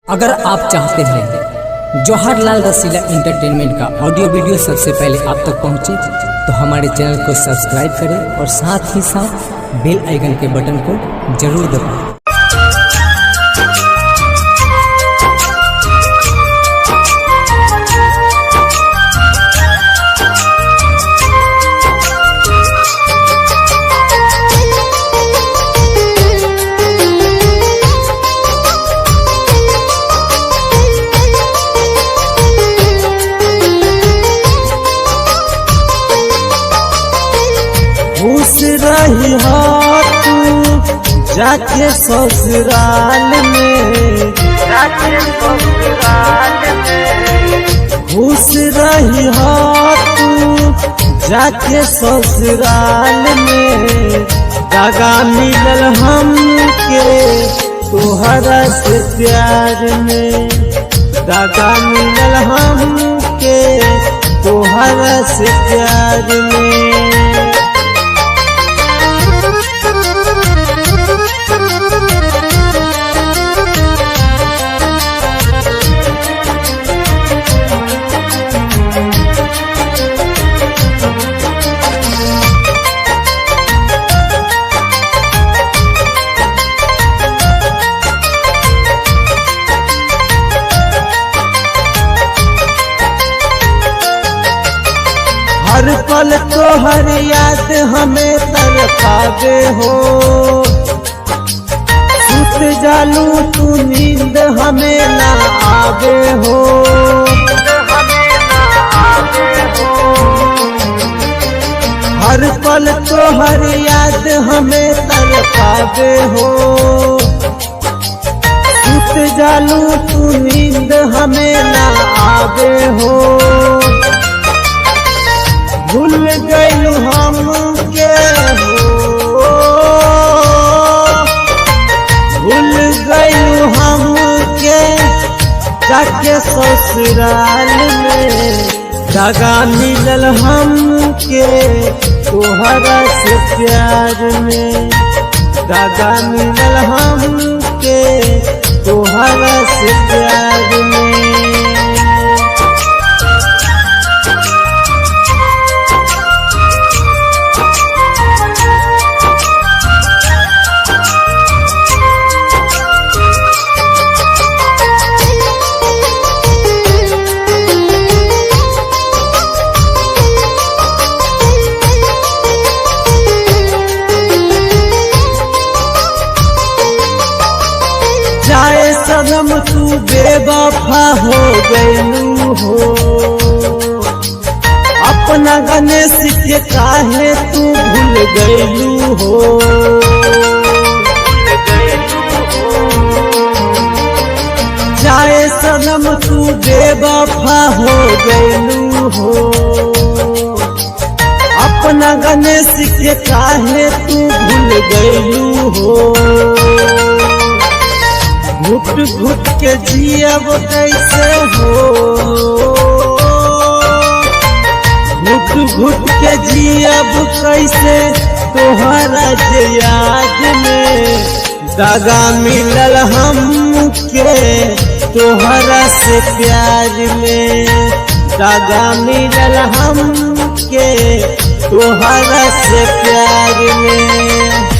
अगर आप चाहते हैं जवाहरलाल रसीला एंटरटेनमेंट का ऑडियो वीडियो सबसे पहले आप तक पहुंचे, तो हमारे चैनल को सब्सक्राइब करें और साथ ही साथ बेल आइकन के बटन को जरूर दबाएं। खुश रही हो तू जाके ससुराल में, खुश रही हो तू जाके ससुराल में। दगा मिलल हमके तोहरा से प्यार में, दगा मिलल हमके तोहरा से प्यार में। हर पल तो हर याद हमें तरपावे हो, सुत जालू तू नींद हमें ना आवे हो। हर पल तो हर याद हमें तरपावे हो, सुत जालू तू नींद हमें ना आवे हो। भूल गइल हम के हो, भूल गइल हम के जाके ससुराल में। दगा मिलल हम के तोहरा से प्यार में, दगा मिलल हम के तोहरा से प्यार में। जाए सनम तू बेवफा हो गइलू हो, अपना गणेश के काहे तू भूल गइलू हो। जाए सनम तू बेवफा हो गइलू हो, अपना गणेश के काहे तू भूल गइलू हो। घुट घुट के जियब कैसे हो, घुट घुट के जियब कैसे तोहरा जे याद में। दगा मिलल हमके तोहरा से प्यार में, दगा मिलल हमके तोहरा से प्यार में।